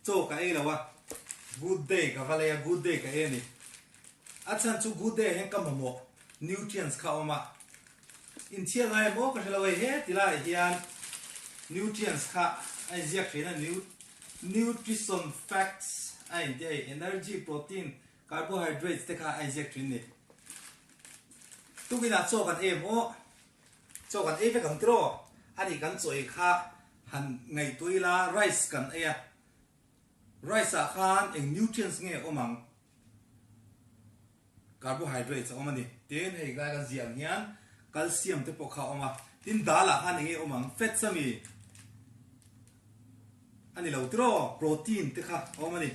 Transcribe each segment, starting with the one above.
Chaw ka ei lo a, good day ka va lei a, good day ka ei a ni. A chhan chu good day ah hian ka mamawh nutrients kha a awm a, inchhiat ngai em aw ka hre lo hei he ti laiah hian nutrients kha a inziak thin a, nutrition facts a inti a hei, energy, protein, carbohydrates te kha a inziak thin a ni. Tukinah chaw kan ei em aw? Chaw kan ei vek ang tiraw? A nih kan chaw ei kha han ngaihtuah ila rice kan ei a, rice ah khan eng nutrients nge awm ang? Carbohydrates a awm a ni. Tin hei lai kan ziah ang hian calcium te pawh kha a awm a, tin dal ah khan eng nge awm ang? Fats a mi? A ni lo tiraw? Protein te kha a awm a ni.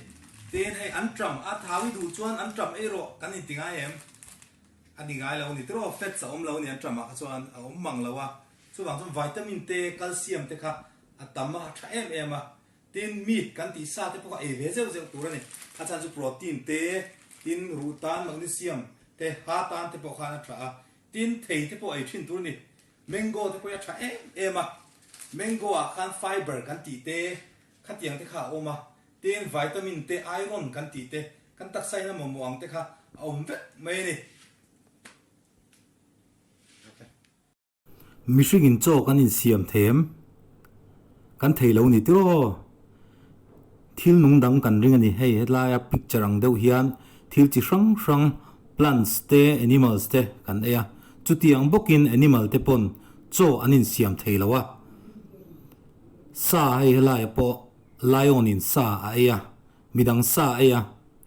Tin hei anṭam a thau i duh chuan anṭam ei rawh kan inti ngai em? A ni ngai lo a ni tiraw, fats a awm lo a ni an ṭamah kha chuan a awm mang lo a, chuvang chuan vitamin te, calcium te kha a tam a, a ṭha em em a, tin meat kan tih sa te pawh kha ei ve zeuh zeuh tur a ni, a chhan chu protein te, tin ruh tan magnesium te, ha tan te pawh khan a ṭha a, tin thei te pawh ei ṭhin tur a ni, mango te pawh hi a ṭha em em a, mango ah khan fiber kan tih te khatiang te kha a awm a, Tin, vitamin te, iron kan tih te, kan taksa in a mamawh ang te kha a awm vek mai a ni. Mihring in chaw kan insiam thei em? Kan thei lo ni tiraw? Thil nung dang kan ring a ni. Hei helaia picture ang deuh hian thil chi hrang hrang plants te animals te kan ei a. Chutiang bawkin animal te pawn chaw an insiam thei lo a. Sa hei helaia pawh Lion in sa a ei a, midang sa a ei a,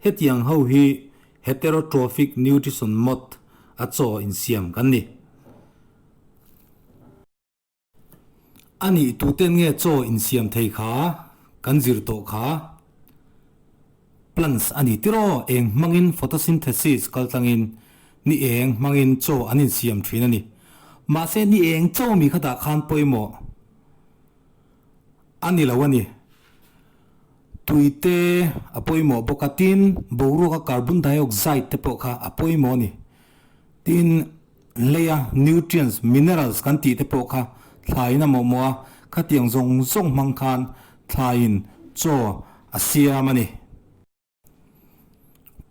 hetiang ho hi heterotrophic nutrition mode a chaw insiam kan ni. A nih tuten nge chaw insiam thei kha kan zir tawh kha? Plants a ni tiraw eng hmangin photosynthesis kaltlangin ni eng hmangin chaw an insiam thin a ni. Mahse ni eng chaw mi khatah khan pawimawh. A ni lo a ni. Tui te a pawimawh bawk a, tin boruaka carbon dioxide te pawh kha a pawimawh a ni. Tin leia nutrients, minerals kan tih te pawh kha thlaiin a mawhmawh a, khatiang zawng zawng hmang khan thlaiin chaw a siam a ni.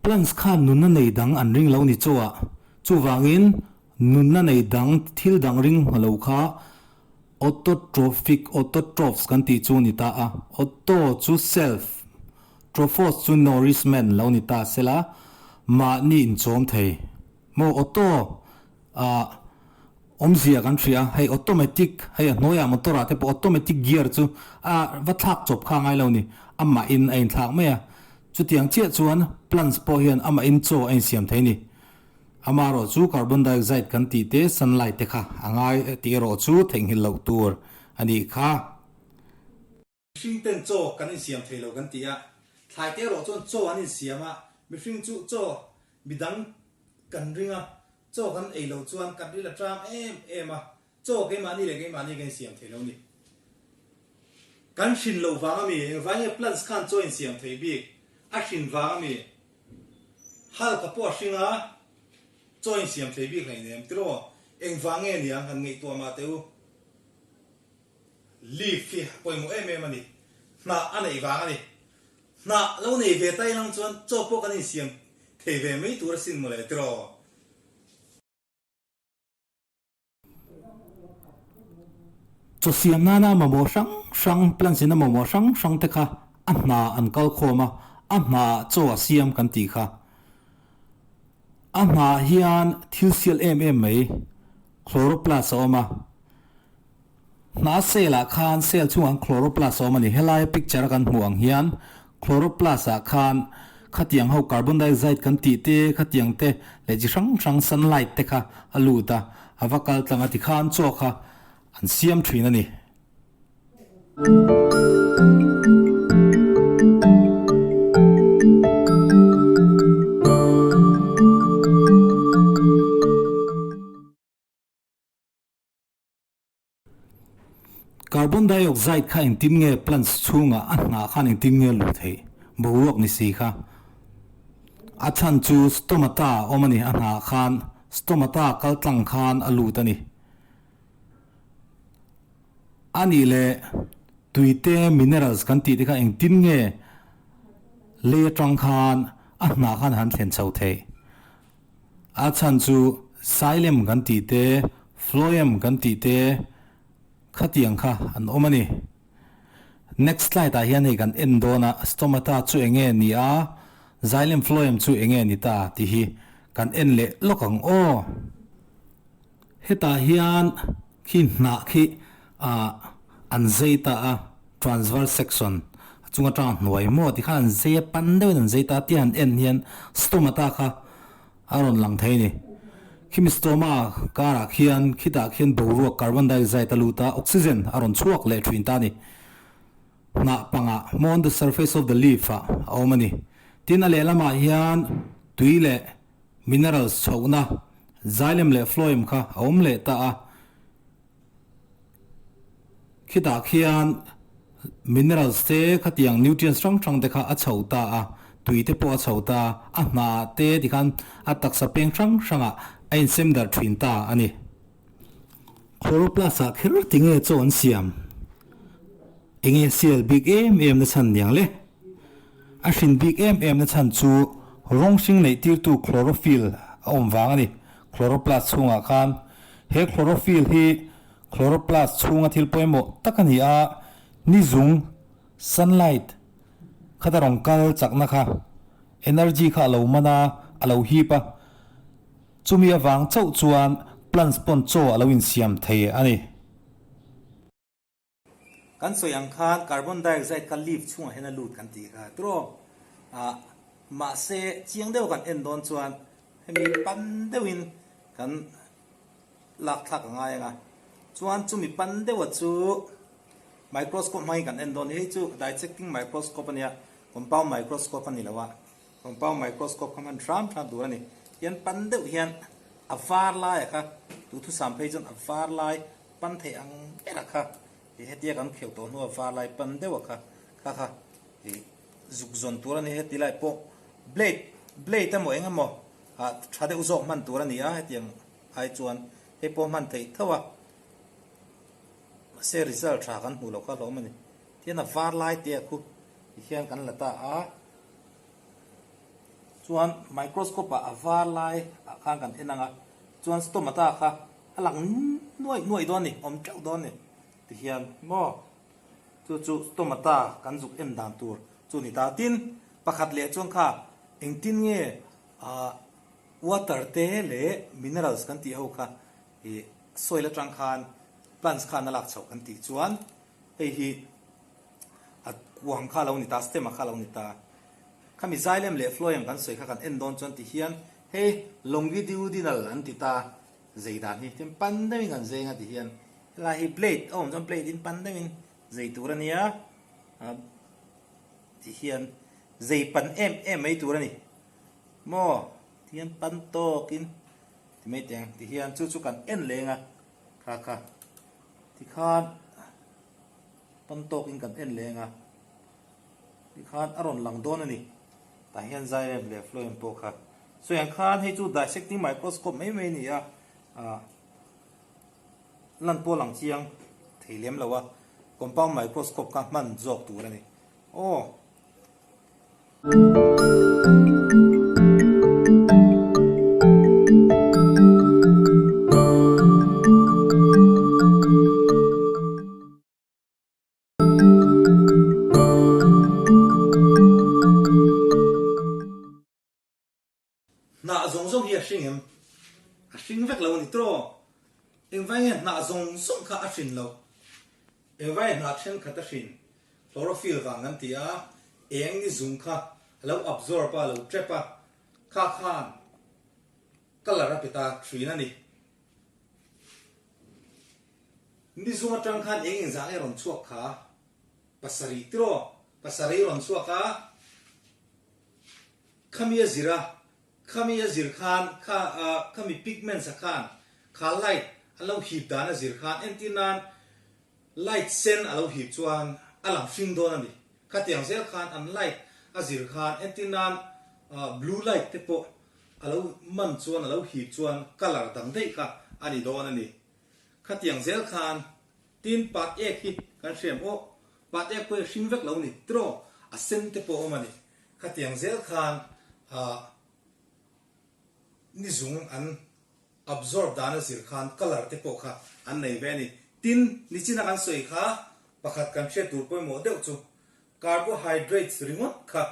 Plants khan nunna nei dang an ring lo ni chaw ah. Chuvangin nunna nei dang thil dang ring hma lo kha autotrophic, autotrophs kan tih chu ni ta a. Auto chu self, trophos chu nourishment lo ni ta sela mahni inchawm thei. Maw auto ah Awmzia kan hria, hei automatic, hei a hnuaiah motor ah te pawh automatic gear chu a va thlak chawp kha ngai lo ni, amah in a inthlak mai a, chutiang chiah chuan plants pawh hian amah in chaw a insiam thei ni. Amaherawh chu carbon dioxide kan tih te sunlight te kha a ngai tih erawh chu theihnghilh loh tur a nih kha. Mihring ten chaw kan insiam thei lo kan ti a, thlai te erawh chuan chaw an insiam a, mihring chu chaw midang kan ring a, chaw kan ei loh chuan kan ril a tang em em a, chaw keimahni leh keimahni kan insiam thei lo ni. Kan hrin loh vang a mi, engvai nge plants khan chaw insiam thei bik, a hrin vang a mi, halka pawh a hring a, chaw insiam thei bik hleinem tiraw, engvang nge niang han ngaihtuah mah teh u. Leaf hi a pawimawh em em a ni. Hnah a neih vang a ni. Hnah lo nei ve ta ilang chuan chaw pawh kan insiam thei ve mai tur asin mawle tiraw. Chaw siam nana mamawh hrang hrang, plants in a mamawh hrang hrang te kha a hna an kal khawm a, a hna ah chaw a siam kan tih kha. A hna ah hian thil sial em em mai, chloroplast a awm a. Hna cell ah khan cell chungah chloroplast a awm a ni. Helaia picture a kan hmuh ang hian chloroplast ah khan khatiang ho carbon dioxide kan tih te khatiang te leh chi hrang hrang sunlight te kha a lut a, a va kal tlang a tikhan chaw kha an siam thin a ni. Carbon dioxide kha engtin nge plants chhungah a hnah khan engtin nge luh theih? Boruak ni si kha. A chhan chu stomata a awm a ni, a hnah khan stomata kal tlang khan a lut a ni. A nih leh tui te minerals kan tih te kha engtin nge? Lei atang khan a hnah khan han thlen chho thei. A chhan chu xylem kan tih te, phloem kan tih te khatiang kha an awm a ni. Next slide ah hian hei kan en dawn a, stomata chu eng nge ni a, xylem phloem chu eng nge ni ta tih hi kan en leh lawk ang aw. Hetah hian khi hnah khi ah an zei ta a, transverse section a chung atanga hnuai maw ti khan an zei a, pan deuhin an zei ta a, tia han en hian stomata kha a rawn lang thei a ni. Khimi stoma karah khian khitah khian boruak carbon dioxide a lut a, oxygen a rawn chhuak leh thin ta a ni. Hnah pangah maw on the surface of the leaf ah a awm a ni. Tin a lehlamah hian tui leh Minerals chhohna, xylem leh phloem kha a awm leh ta a. Khitah khian minerals te khatiang nutrients hrang hrang te kha a chho ta a, tui te pawh a chho ta a, a hnah te tikhan a taksa peng hrang hrangah a insem darh thin ta a ni. Chloroplast ah kher tinge chaw an siam? Enge sial bik em em na chhan niang le? A hrin bik em em na chhan chu rawng hring neih tirtu chlorophyll a awm vang a ni. Chloroplast chhungah khan he chlorophyll hi chloroplast chhunga thil pawimawh tak a ni a, ni zung, sunlight, khata rawn kal chakna kha energy kha a lo man a, a lo hip a. Chumi avang chauh chuan plants pawn chaw a lo insiam thei a ni. Kan sawi ang khan carbon dioxide kha leaf chhungah hian a lut kan tih kha tiraw? Ah, mahse chiang deuh kan en dawn chuan hemi pan deuhin kan lak thlak a ngai ang a. Chuan chumi pan deuha chu microscope hmangin kan en dawn a ni. Hei chu dissecting microscope a nia, compound microscope a ni lo a. Compound microscope kha hman hram hram tur a ni. Tian pan deuh hian a var laia kha duhthusam phei chuan a var lai pan thei ang bera kha ih hetia kan kheuh tawh hnua var lai pan deuha kha kha kha ih zuk zawn tur a ni. Heti lai pawh blade blade emaw eng emaw ah tha deuh zawk hman tur a ni a hetiang ai chuan hei pawh hman theih tho a mahse result tha kan hmuh loh kha hlawm a ni. Tian a var lai te a khu tihian kan la ta a. Chuan microscope ah a var lai ah khan kan en ang a, chuan stomata kha a lang nuaih nuaih dawn a ni, awm teuh dawn a ni tihian maw chu chu stomata kan zuk en dan tur chu a ni ta. Tin, pakhat leh chuan kha engtin nge ah water te leh minerals kan tih ho kha ih soil atang khan plants khan a lak chhoh kan tih chuan hei hi a kuang kha a lo ni ta, stem a kha a lo ni ta. Khami xylem leh phloem kan sawi kha kan en dawn chuan ti hian hei longitudinal an ti ta zei dan hi tin pan deuhin kan zeng a ti hian helai hi blade a awm chuan blade in pan deuhin zei tur a nia ti hian zei pan em em mai tur a ni maw ti hian pan tawkin ti mai teh ang ti hian chu chu kan en leng a kha kha tikhan pan tawkin kan en leng a. Tikhan a rawn lang dawn a ni. Tah hian Xylem leh Phloem pawh kha sawi ang khan hei chu dissecting microscope mai mai a ni a, ah lan pawh lang chiang thei lem lo a, compound microscope kha hman zawk tur a ni. Aw. Hnah zawng zawng hi a hring em? A hring vek lo a ni tawh. Engvai nge hnah zawng zawng kha a hrin loh? Engvai nge hnah thenkhat a hrin? Chlorophyll vang kan ti a, eng ni zung kha a lo absorb a, a lo trap a, kha khan colour a pe ta thin a ni. Ni zung atang khan eng eng zah nge rawn chhuak kha? Pasarih tiraw? Pasarih rawn chhuak a, khami a zir a, khami a zir khan kha khami pigments a khan kha light a lo hip dan a zir khan entir nan light sen a lo hip chuan a lang hring dawn a ni. Khatiang zel khan an light a zir khan entir nan blue light te pawh a lo man chuan a lo hip chuan colour dang daih kha a ni dawn a ni. Khatiang zel khan tin pat ek hi kan hriam aw, pat ek pawh hi a hring vek lo ni tiraw, a sen te pawh a awm a ni. Khatiang zel khan ah ni zung an absorb dan a zir khan colour te pawh kha an nei ve a ni. Tin, nichina kan sawi kha pakhat kan hriat tur pawimawh deuh chu carbohydrates ringawt kha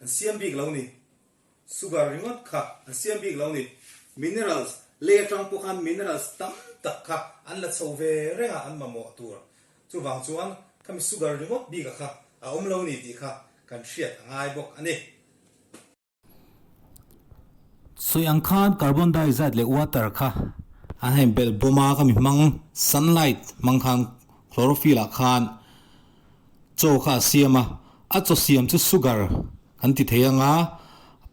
an siam bik lo ni. Sugar ringawt kha an siam bik lo ni. Minerals, lei atang pawh khan minerals tam tak kha an la chho ve reng a an mamawh tur. Chuvang chuan khami sugar ringawt bika kha a awm lo ni tih kha kan hriat a ngai bawk a ni. Sawi ang khan carbon dioxide leh water kha an han belh bawm a, khami hmang sunlight hmang khan chlorophyll ah khan chaw kha a siam a, a chaw siam chu sugar An ti thei anga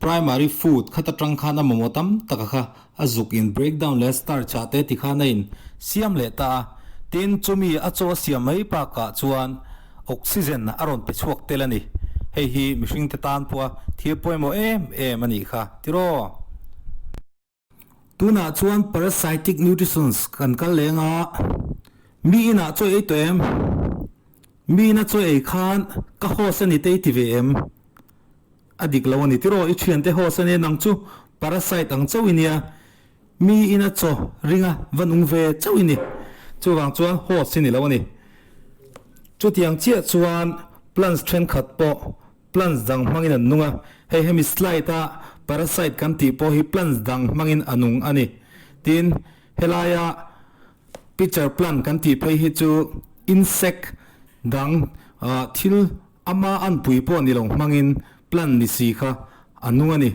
primary food khat atang khan a mamawh tam taka kha a zuk in break down leh starch ah te ti khan a in siam leh ta a, tin chumi a chaw a siam mai bakah chuan oxygen a rawn pe chhuak tel a ni. Hei hi mihring te tan pawha thil pawimawh em em a nih kha tiraw? Tunah chuan parasitic nutritions kan kal leng a, mi inah chaw ei tawh em? Mi ina chaw ei khan ka host a ni te i ti ve em? A dik lo a ni tiraw i thiante host a nia nang chu parasite ang chauh i nia, mi ina chaw ringa va nung ve chauh i ni. Chuvang chuan host i ni lo a ni. Chutiang chiah chuan plants thenkhat pawh Plants dang hmangin an nung a, hei hemi slide a parasite kan tih pawh hi plants dang hmangin a nung a ni. Tin, helaia pitcher plant kan tih phei hi chu insect dang thil ama anpui pawh ni lo hmangin plant ni si kha a nung a ni.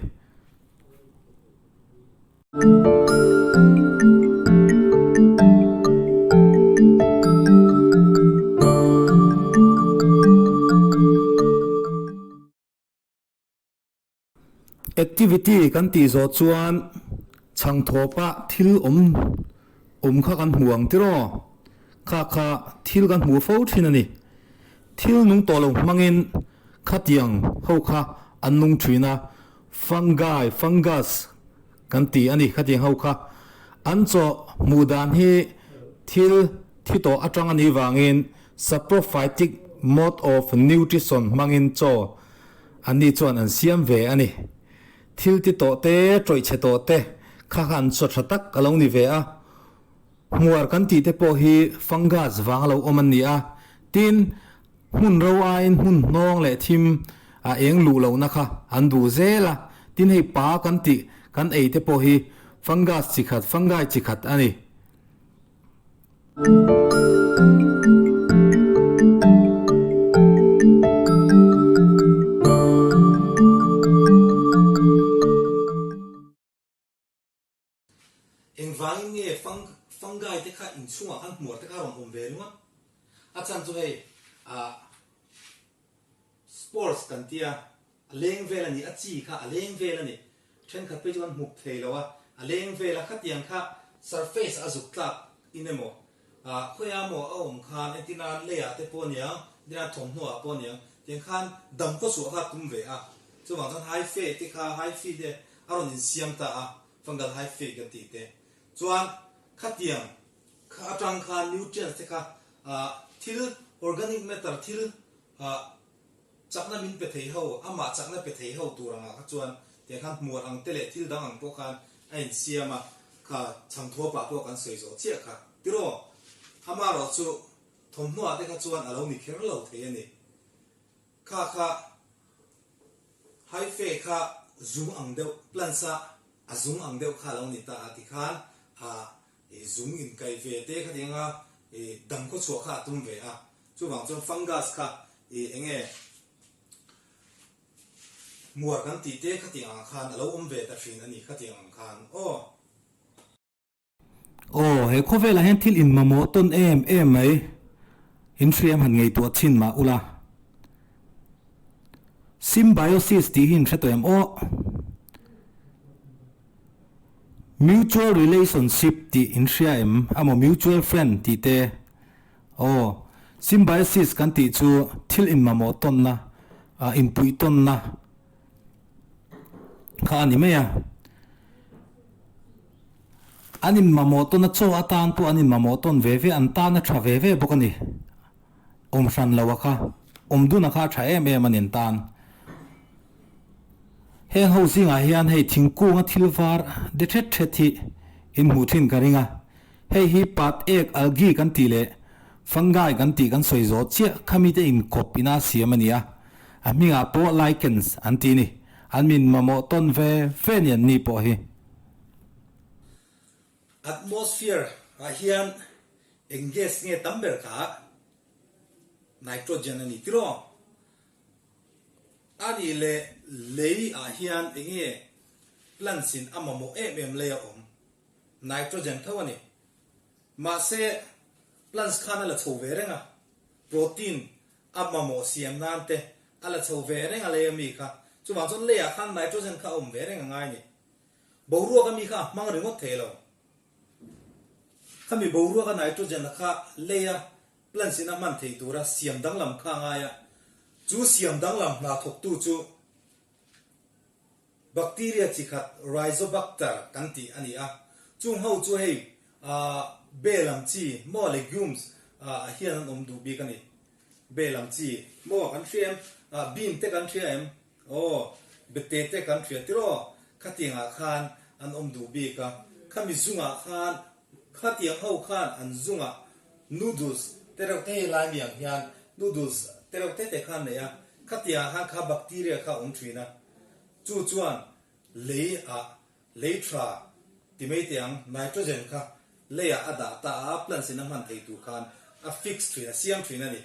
Activity kan tih zawh chuan chhangthawpa thil awm awm kha kan hmu ang tiraw? Kha kha thil kan hmu fo thin a ni. Thil nung tawh lo hmangin khatiang ho kha an nung thin a, Fungi, fungus, kan ti a ni khatiang ho kha. An chaw hmuh dan hi thil thi tawh atang a nih vangin saprophytic mode of nutrition hmangin chaw an nih chuan an siam ve a ni. Thil ti tawh te, tawih chhe tawh te kha kha an chaw tha tak a lo ni ve a. Hmuar kan tih te pawh hi fungus vang a lo awm an ni a. Tin, Hmun ro aiin hmun hnawng leh thim a eng luh lohna kha an duh zel a, tin hei pa kan tih kan ei te pawh hi fungus chi khat, fungi chi khat a ni. Engvangin nge fungi te kha inchhungah khan hmuar te kha a rawn awm ve ringawt? A chhan chu hei ah spores kan tia a leng vel a ni, a chi kha a leng vel a ni. Thenkhat phei chu kan hmup thei lo a, a leng vel a, khatiang kha surface a zuk tlak in emaw ah khawiah maw a awm khan entirnan leiah te pawh aniang, entirnan thawmhnaw ah pawh aniang tiang khan dam khaw chhuah kha a tum ve a. Chuvang chuan hyphae te kha hyphae te a rawn insiam ta a. Fungal hyphae kan tih te chuan khatiang kha atang khan nutrients te kha ah thil organic matter thil ah chakna min pe thei ho amah chakna pe thei ho tur angah kha chuan tiang khan hmuar ang te leh thil dang ang pawh khan a insiam a kha chhangthuap ah pawh kan sawi zawh chiah kha tiraw amaherawh chu thawmhnaw ah te kha chuan a lo ni kher lo thei a ni kha kha Hyphae kha zung ang deuh, plants a a zung ang deuh kha a lo ni ta a tikhan ah zung inkaih ve te kha tiang a dam khaw chhuah kha a tum ve a, chuvang chuan fungus kha eng nge hmuar kan tih te khatiang ang khan a lo awm ve ta thin a ni khatiang ang khan aw. Aw, he khawvelah hian thil inmamawh tawn em em mai. In hriam han ngaihtuah chhin mah ula. Symbiosis tih hi in hre tawh em aw? Mutual relationship tih in hria em? Amaw mutual friend tih te. Aw, symbiosis kan tih chu thil inmamawh tawnna, inpuih tawnna kha a ni mai a. An inmamawh tawn a, chaw atan pawh an inmamawh tawn ve ve, an tan a tha ve ve bawk a ni. Awm hran lo a kha, awm dun a kha a tha em em a ni an tan. Heng ho zingah hian hei thingkunga thil var de thet thet hi in hmuh thin ka ring a. Hei hi pat ek algae kan tih leh fungi kan tih kan sawi zawh chiah khami te inkawp ina siam a ni a. A hmingah pawh lichens an tih ni. An min mamawh tawn ve ve ni an ni pawh hi. Atmosphere ah hian eng gas nge tam ber kha nitrogen a ni tiraw? A nih leh lei ah hian eng nge plants in a mamawh em em lei a awm? Nitrogen tho a ni. Mahse plants khan a la chho ve reng a, protein a mamawh siam nan te a la chho ve reng a lei ami kha. Chuvang chuan lei ah khan nitrogen kha a awm ve reng a ngai a ni. Boruak ami kha a hmang ringawt thei lo. Khami boruak a nitrogen kha lei a plants in a hman thei tura siam danglam kha a ngai a, chu siam danglam hna thawktu chu bacteria chi khat Rhizobacter kan tih a ni a, chung ho chu hei be lam chi maw legumes ah hian an awm duh bik a ni. Be lam chi maw kan hria em? Bean te kan hria em? Aw, bete te kan hria tiraw? Khatiangah khan an awm duh bik a, khami zungah khan Khatiang ho khan an zungah noodles te reuh te hei lai mi ang hian noodles te reuh te te khan nei a, khatiangah khan kha bacteria kha a awm thin a, chu chuan lei ah lei tha ti mai teh ang nitrogen kha lei ah a dah ta a, plants in a hman thei tur khan a fix thin a, siam thin a ni.